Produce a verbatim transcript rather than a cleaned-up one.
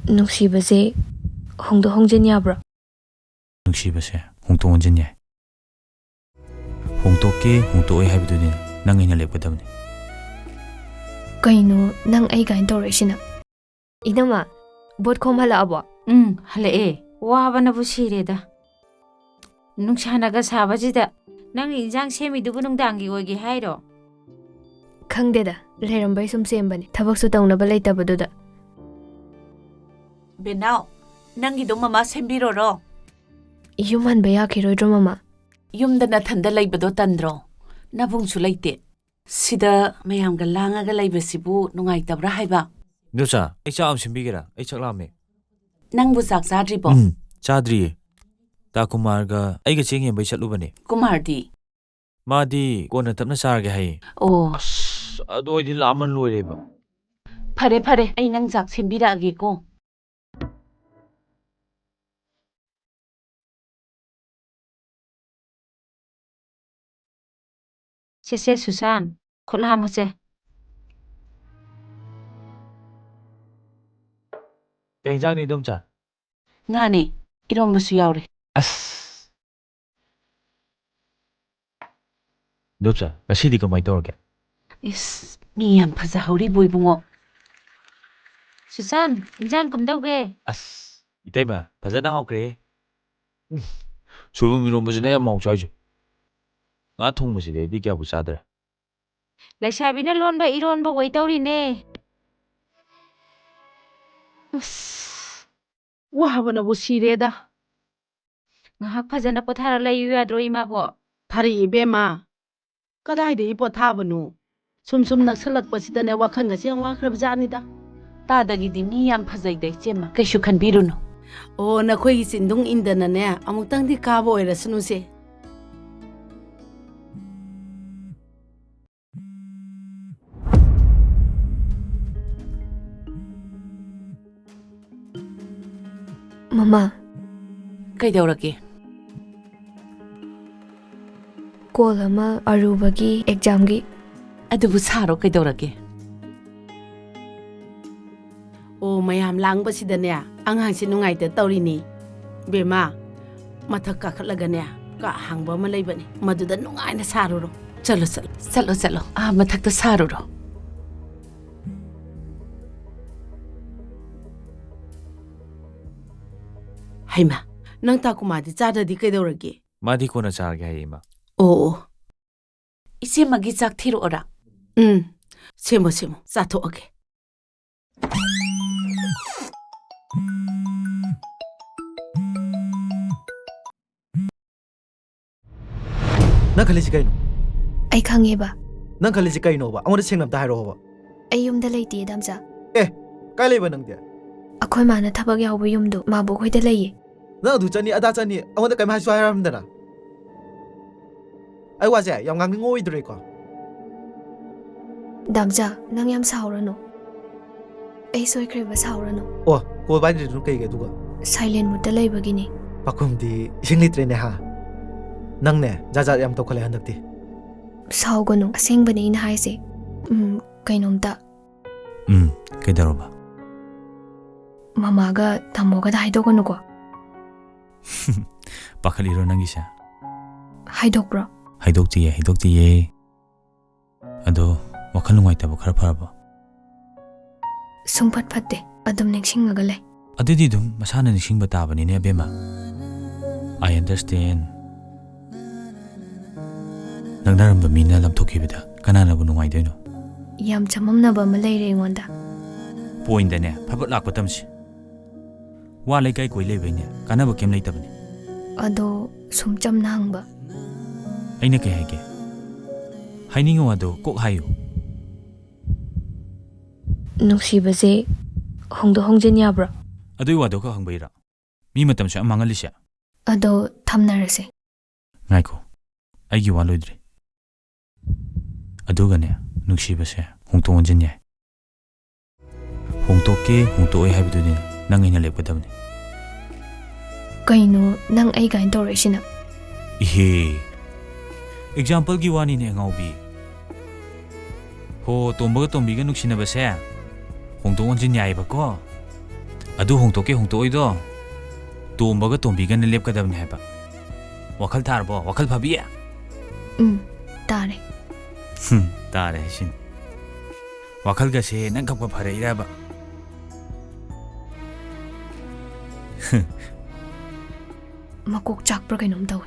ꯅꯨꯡꯁꯤꯕꯁꯦ ꯍꯣꯡꯗꯣꯛ ꯍꯣꯡꯖꯤꯟ ꯌꯥꯕ꯭ꯔꯣ? ꯅꯨꯡꯁꯤꯕꯁꯦ ꯍꯣꯡꯗꯣꯛ ꯍꯣꯡꯖꯤꯟ ꯌꯥꯏ꯫ ꯍꯣꯡꯗꯣꯛꯀꯦ ꯍꯣꯡꯗꯣꯛꯑꯣꯏ ꯍꯥꯏꯕꯗꯨꯗꯤ ꯅꯪ ꯑꯩꯅ ꯂꯦꯞꯀꯗꯕꯅꯤ꯫ ꯀꯩꯅꯣ ꯅꯪ ꯑꯩ ꯀꯥꯏꯅ ꯇꯧꯔꯛꯏꯁꯤꯅ? ꯏꯅꯝꯃ, ꯕꯣꯠ ꯈꯣꯝ ꯍꯜꯂꯛꯑꯕꯣ? ꯎꯝ, ꯍꯜꯂꯛꯑꯦ꯫ ꯋꯥꯕꯅꯕꯨ ꯁꯤꯔꯦꯗ꯫ ꯅꯨꯡꯁꯥꯅꯒ ꯁꯥꯕꯁꯤꯗ ꯅꯪꯅ ꯏꯟꯖꯥꯡ ꯁꯦꯝꯃꯤꯗꯨꯕꯨ ꯅꯨꯡꯗꯥꯡꯒꯤ ꯑꯣꯏꯒꯦ ꯍꯥꯏꯔꯣ? ꯈꯪꯗꯦꯗ, ꯂꯩꯔꯝꯕꯩ ꯁꯨꯝ ꯁꯦꯝꯕꯅꯤ, ꯊꯕꯛꯁꯨ ꯇꯧꯅꯕ ꯂꯩꯇꯕꯗꯨꯗ꯫ ꯕꯦꯅꯥꯎ, ꯅꯪꯒꯤꯗꯣ ꯃꯃꯥ ꯁꯦꯝꯕꯤꯔꯣꯔꯣ? ꯌꯨꯝ ꯍꯟꯕ ꯌꯥꯈꯤꯔꯣꯏꯗ꯭ꯔꯣ, ꯃꯃꯥ? ꯌꯨꯝꯗ ꯅꯊꯟꯗ ꯂꯩꯕꯗꯣ ꯇꯟꯗ꯭ꯔꯣ? ꯅꯕꯨꯡꯁꯨ ꯂꯩꯇꯦ꯫ ꯁꯤꯗ ꯃꯌꯥꯝꯒ ꯂꯥꯡꯉꯒ ꯂꯩꯕꯁꯤꯕꯨ ꯅꯨꯡꯉꯥꯏꯇꯕ꯭ꯔꯥ ꯍꯥꯏꯕ? ꯏꯗꯣꯝꯆꯥ, ꯑꯩ ꯆꯥꯛ ꯑꯃ ꯁꯦꯝꯕꯤꯒꯦꯔꯥ? ꯑꯩ ꯆꯥꯛ ꯂꯥꯝꯃꯦ꯫ ꯅꯪꯕꯨ ꯆꯥꯛ ꯆꯥꯗ꯭ꯔꯤꯕꯣ? ꯎꯝ, ꯆꯥꯗ꯭ꯔꯤꯌꯦ꯫ ꯇꯥ ꯀꯨꯃꯥꯔꯒ ꯑꯩꯒ ꯆꯦꯡ ꯌꯦꯟꯕꯩ ꯆꯠꯂꯨꯕꯅꯦ꯫ ꯀꯨꯃꯥꯔꯗꯤ? ꯃꯥꯗꯤ ꯀꯣꯟꯅ ꯇꯞꯅ ꯆꯥꯔꯒꯦ ꯍꯥꯏꯌꯦ꯫ ꯑꯣ꯫ ꯑꯁ, ꯑꯗꯣ ꯑꯩꯗꯤ ꯂꯥꯝꯃꯟ ꯂꯣꯏꯔꯦꯕ꯫ ꯐꯔꯦ, ꯐꯔꯦ, ꯑꯩ ꯅꯪ ꯆꯥꯛ ꯁꯦꯝꯕꯤꯔꯛꯑꯒꯦꯀꯣ꯫ ꯁꯦ, ꯁꯦ, ꯁꯨꯁꯥꯟ, ꯈꯨꯠ ꯍꯥꯝꯃꯨꯁꯦ꯫ ꯀꯩ ꯏꯟꯖꯥꯡꯅꯣ, ꯏꯗꯣꯝꯆꯥ? ꯉꯥꯅꯦ, ꯏꯔꯣꯝꯕꯁꯨ ꯌꯥꯎꯔꯦ꯫ ꯑꯁ! ꯏꯗꯣꯝꯆꯥ, ꯉꯁꯤꯗꯤ ꯀꯃꯥꯏ ꯇꯧꯔꯒꯦ? ꯏꯁ, ꯃꯤ ꯌꯥꯝ ꯐꯖꯍꯧꯔꯤꯕꯣ, ꯏꯕꯨꯡꯉꯣ꯫ ꯁꯨꯁꯥꯟ, ꯏꯟꯖꯥꯡ ꯀꯝꯗꯧꯒꯦ? ꯑꯁ, ꯏꯇꯩꯃ, ꯐꯖꯅ ꯍꯥꯎꯈ꯭ꯔꯦꯍꯦ꯫ ꯎꯝ, ꯁꯣꯏꯕꯨꯝ ꯏꯔꯣꯝꯕꯁꯤꯅ ꯌꯥꯝ ꯍꯥꯎ ꯆꯥꯏꯁꯦ꯫ ꯉꯥ ꯊꯣꯡꯕꯁꯤꯗꯤ ꯑꯩꯗꯤ ꯀꯌꯥꯕꯨ ꯆꯥꯗ꯭ꯔꯦ꯫ ꯂꯩꯁꯥꯕꯤꯅ ꯂꯣꯟꯕ ꯏꯔꯣꯟꯕ ꯑꯣꯏ ꯇꯧꯔꯤꯅꯦ꯫ ꯑꯁ, ꯋꯥꯕꯅꯕꯨ ꯁꯤꯔꯦꯗ꯫ ꯉꯥꯏꯍꯥꯛ ꯐꯖꯅ ꯄꯣꯊꯥꯔ ꯂꯩꯌꯨ ꯌꯥꯗ꯭ꯔꯣ, ꯏꯃꯥꯕꯣ? ꯐꯔꯦ ꯏꯕꯦꯝꯃ, ꯀꯗꯥꯏꯗꯒꯤ ꯄꯣꯊꯥꯕꯅꯣ? ꯁꯨꯝ ꯁꯨꯝ ꯅꯛꯁꯜꯂꯛꯄꯁꯤꯗꯅꯦ, ꯋꯥꯈꯜꯒꯁꯦ ꯌꯥꯝ ꯋꯥꯈ꯭ꯔꯕ ꯖꯥꯠꯅꯤꯗ꯫ ꯇꯥꯗꯒꯤꯗꯤ ꯃꯤ ꯌꯥꯝ ꯐꯖꯩꯗ, ꯏꯆꯦꯝꯃ꯫ ꯀꯩꯁꯨ ꯈꯟꯕꯤꯔꯨꯅꯨ꯫ ꯑꯣ, ꯅꯈꯣꯏꯒꯤ ꯆꯤꯟꯗꯨꯡ ꯏꯟꯗꯅꯅꯦ, ꯑꯃꯨꯛꯇꯪꯗꯤ ꯀꯥꯕ ꯑꯣꯏꯔꯁꯅꯨꯁꯦ꯫ ꯃꯃꯥ꯫ ꯀꯩꯗꯧꯔꯒꯦ? ꯀꯣꯜ ꯑꯃ ꯑꯔꯨꯕꯒꯤ ꯑꯦꯛꯖꯥꯝꯒꯤ꯫ ꯑꯗꯨꯕꯨ ꯁꯥꯔꯣ, ꯀꯩꯗꯧꯔꯒꯦ? ꯑꯣ, ꯃꯌꯥꯝ ꯌꯥꯝ ꯂꯥꯡꯕꯁꯤꯗꯅꯦ, ꯑꯉꯥꯡꯁꯤ ꯅꯨꯡꯉꯥꯏꯇ ꯇꯧꯔꯤꯅꯤ꯫ ꯕꯦꯝꯃ, ꯃꯊꯛ ꯀꯥꯈꯠꯂꯒꯅꯦ, ꯀꯥ ꯑꯍꯥꯡꯕ ꯑꯃ ꯂꯩꯕꯅꯤ, ꯃꯗꯨꯗ ꯅꯨꯡꯉꯥꯏꯅ ꯁꯥꯔꯨꯔꯣ꯫ ꯆꯠꯂꯣ, ꯆꯠꯂꯣ꯫ ꯆꯠꯂꯣ, ꯆꯠꯂꯣ꯫ ꯑꯥ, ꯃꯊꯛꯇ ꯁꯥꯔꯨꯔꯣ꯫ ꯍꯩꯃꯥ, ꯅꯪ ꯇꯥꯀꯨꯃꯥꯗꯤ ꯆꯥꯗ꯭ꯔꯗꯤ ꯀꯩꯗꯧꯔꯒꯦ? ꯃꯥꯗꯤ ꯀꯣꯟꯅ ꯆꯥꯔꯒꯦ ꯍꯥꯏꯌꯦ, ꯏꯃꯥ꯫ ꯑꯣ, ꯑꯣ꯫ ꯏꯆꯦꯃꯒꯤ ꯆꯥꯛ ꯊꯤꯔꯛꯑꯣꯔꯥ? ꯎꯝ, ꯁꯦꯝꯃꯣ, ꯁꯦꯝꯃꯣ, ꯆꯥꯊꯣꯛꯑꯒꯦ꯫ ꯅꯪ ꯈꯜꯂꯤꯁꯤ ꯀꯩꯅꯣ? ꯑꯩ ꯈꯪꯉꯦꯕ꯫ ꯅꯪ ꯈꯜꯂꯤꯁꯤ ꯀꯩꯅꯣꯕ? ꯑꯩꯉꯣꯟꯗ ꯁꯦꯡꯅ ꯑꯝꯇ ꯍꯥꯏꯔꯛꯑꯣꯕ꯫ ꯑꯩ ꯌꯨꯝꯗ ꯂꯩꯇꯦ, ꯗꯥꯝꯆꯥ꯫ ꯑꯦ, ꯀꯥꯏ ꯂꯩꯕ ꯅꯪꯗꯤ? ꯑꯩꯈꯣꯏ ꯃꯥꯅ ꯊꯕꯛ ꯌꯥꯎꯕ ꯌꯨꯝꯗꯣ ꯃꯥꯕꯣꯛ ꯍꯣꯏꯗ ꯂꯩꯌꯦ꯫ ꯅꯪ ꯑꯗꯨ ꯆꯠꯅꯤ, ꯑꯗꯥ ꯆꯠꯅꯤ, ꯑꯩꯉꯣꯟꯗ ꯀꯩꯝ ꯍꯥꯏꯁꯨ ꯍꯥꯏꯔꯝꯗꯅ꯫ ꯑꯩ ꯋꯥꯁꯦ ꯌꯥꯝ ꯉꯥꯡꯅꯤꯡꯉꯛꯑꯣꯏꯗ꯭ꯔꯦꯀꯣ? ꯗꯥꯝꯆꯥ, ꯅꯪ ꯌꯥꯝ ꯁꯥꯎꯔꯅꯨ꯫ ꯑꯩ ꯁꯣꯏꯈ꯭ꯔꯦꯕ, ꯁꯥꯎꯔꯅꯨ꯫ ꯑꯣ, ꯀꯣꯜ ꯄꯥꯏꯗ꯭ꯔꯤꯗꯨꯅ ꯀꯩꯒꯤ ꯑꯗꯨꯒ? Silent moodꯇ ꯂꯩꯕꯒꯤꯅꯤ꯫ ꯄꯥꯈꯨꯝꯗꯤ ꯏꯁꯤꯡ ꯂꯩꯇ꯭ꯔꯦꯅꯦ ꯍꯥ? ꯅꯪꯅꯦ ꯖꯥꯠ ꯖꯥꯠ ꯌꯥꯝ ꯇꯧꯈꯠꯂꯦ ꯍꯟꯗꯛꯇꯤ꯫ ꯁꯥꯎꯒꯅꯨ, ꯑꯁꯦꯡꯕꯅꯦ ꯑꯩꯅ ꯍꯥꯏꯁꯦ꯫ ꯎꯝ, ꯀꯩꯅꯣꯝꯇ꯫ ꯎꯝ, ꯀꯩꯗꯧꯔꯕ? ꯃꯃꯥꯒ ꯇꯥꯃꯣꯒꯗ ꯍꯥꯏꯗꯣꯛꯀꯅꯨꯀꯣ꯫ ꯄꯥꯈꯠꯂꯤꯔꯣ ꯅꯪꯒꯤꯁꯦ? ꯍꯥꯏꯗꯣꯛꯄ꯭ꯔꯣ? ꯍꯥꯏꯗꯣꯛꯇꯤꯌꯦ, ꯍꯥꯏꯗꯣꯛꯇꯤꯌꯦ꯫ ꯑꯗꯣ ꯋꯥꯈꯜ ꯅꯨꯡꯉꯥꯏꯇꯕ ꯈꯔ ꯐꯔꯕꯣ? ꯁꯨꯡꯐꯠ ꯐꯠꯇꯦ꯫ ꯑꯗꯨꯝ ꯅꯤꯡꯁꯤꯡꯉꯒ ꯂꯩ꯫ ꯑꯗꯨꯗꯤ ꯑꯗꯨꯝ ꯃꯁꯥꯅ ꯅꯤꯡꯁꯤꯡꯕ ꯇꯥꯕꯅꯤꯅꯦ, ꯑꯕꯦꯝꯃ꯫ I understand. ꯅꯛꯅꯔꯝꯕ ꯃꯤꯅ ꯂꯥꯞꯊꯣꯛꯈꯤꯕꯗ ꯀꯅꯥꯅꯕꯨ ꯅꯨꯡꯉꯥꯏꯗꯣꯏꯅꯣ? ꯌꯥꯝ ꯆꯃꯝꯅꯕ ꯑꯃ ꯂꯩꯔꯦ ꯑꯩꯉꯣꯟꯗ꯫ Pointꯇꯅꯦ ꯐꯠ ꯐꯠ ꯂꯥꯛꯄ ꯇꯝꯁꯤ꯫ ꯋꯥ ꯂꯩꯀꯥꯏ ꯀꯣꯏ ꯂꯩꯕꯩꯅꯦ ꯀꯥꯟꯅꯕ ꯀꯩꯝ ꯂꯩꯇꯕꯅꯦ꯫ ꯑꯗꯣ ꯁꯨꯝ ꯆꯝꯅ ꯍꯪꯕ꯫ ꯑꯩꯅ ꯀꯩ ꯍꯥꯏꯒꯦ? ꯍꯥꯏꯅꯤꯡꯉꯤ ꯋꯥꯗꯣ ꯀꯣꯛ ꯍꯥꯏꯌꯨ꯫ ꯅꯨꯡꯁꯤꯕꯁꯦ ꯍꯣꯡꯗꯣꯛ ꯍꯣꯡꯖꯤꯟ ꯌꯥꯕ꯭ꯔꯣ? ꯑꯗꯨꯏ ꯋꯥꯗꯣ ꯈꯛ ꯍꯪꯕꯩꯔꯥ ꯃꯤ ꯃꯇꯝꯁꯨ ꯌꯥꯝ ꯃꯥꯡꯍꯜꯂꯤꯁꯦ? ꯑꯗꯣ ꯊꯝꯅꯔꯁꯦ꯫ ꯉꯥꯏꯈꯣ, ꯑꯩꯒꯤ ꯋꯥ ꯂꯣꯏꯗ꯭ꯔꯤ꯫ ꯑꯗꯨꯒꯅꯦ, ꯅꯨꯡꯁꯤꯕꯁꯦ ꯍꯣꯡꯗꯣꯛ ꯍꯣꯡꯖꯤꯟ ꯌꯥꯏ꯫ ꯍꯣꯡꯗꯣꯛꯀꯦ, ꯍꯣꯡꯗꯣꯛꯑꯣꯏ ꯍꯥꯏꯕꯗꯨꯗꯤ ꯅꯪ ꯑꯩꯅ ꯂꯦꯞꯀꯗꯕꯅꯤ꯫ ꯀꯩꯅꯣ ꯅꯪ ꯑꯩ ꯀꯥꯏꯅ ꯇꯧꯔꯛꯏꯁꯤꯅ? ꯏꯍꯦ, exampleꯒꯤ ꯋꯥꯅꯤꯅꯦ, ꯑꯉꯥꯎꯕꯤ꯫ ꯍꯣ, ꯇꯣꯝꯕꯒ ꯇꯣꯝꯕꯤꯒ ꯅꯨꯡꯁꯤꯅꯕꯁꯦ ꯍꯣꯡꯗꯣꯛ ꯍꯣꯡꯖꯤꯟ ꯌꯥꯏꯑꯕꯀꯣ꯫ ꯑꯗꯨ ꯍꯣꯡꯗꯣꯛꯀꯦ ꯍꯣꯡꯗꯣꯛꯑꯣꯏꯗꯣ ꯇꯣꯝꯕꯒ ꯇꯣꯝꯕꯤꯒꯅ ꯂꯦꯞꯀꯗꯕꯅꯤ ꯍꯥꯏꯕ꯫ ꯋꯥꯈꯜ ꯇꯥꯔꯕꯣ? ꯋꯥꯈꯜ ꯐꯕꯤ? ꯎꯝ, ꯇꯥꯔꯦ꯫ ꯍꯨꯝ, ꯇꯥꯔꯦ ꯍꯥꯏꯁꯤꯅꯤ꯫ ꯋꯥꯈꯜꯒꯁꯦ ꯅꯪ ꯈꯛꯄ ꯐꯔꯛꯏꯔꯕ? ꯃꯀꯣꯛ ꯆꯥꯛꯄ꯭ꯔꯥ ꯀꯩꯅꯣꯝ ꯇꯧꯋꯦ꯫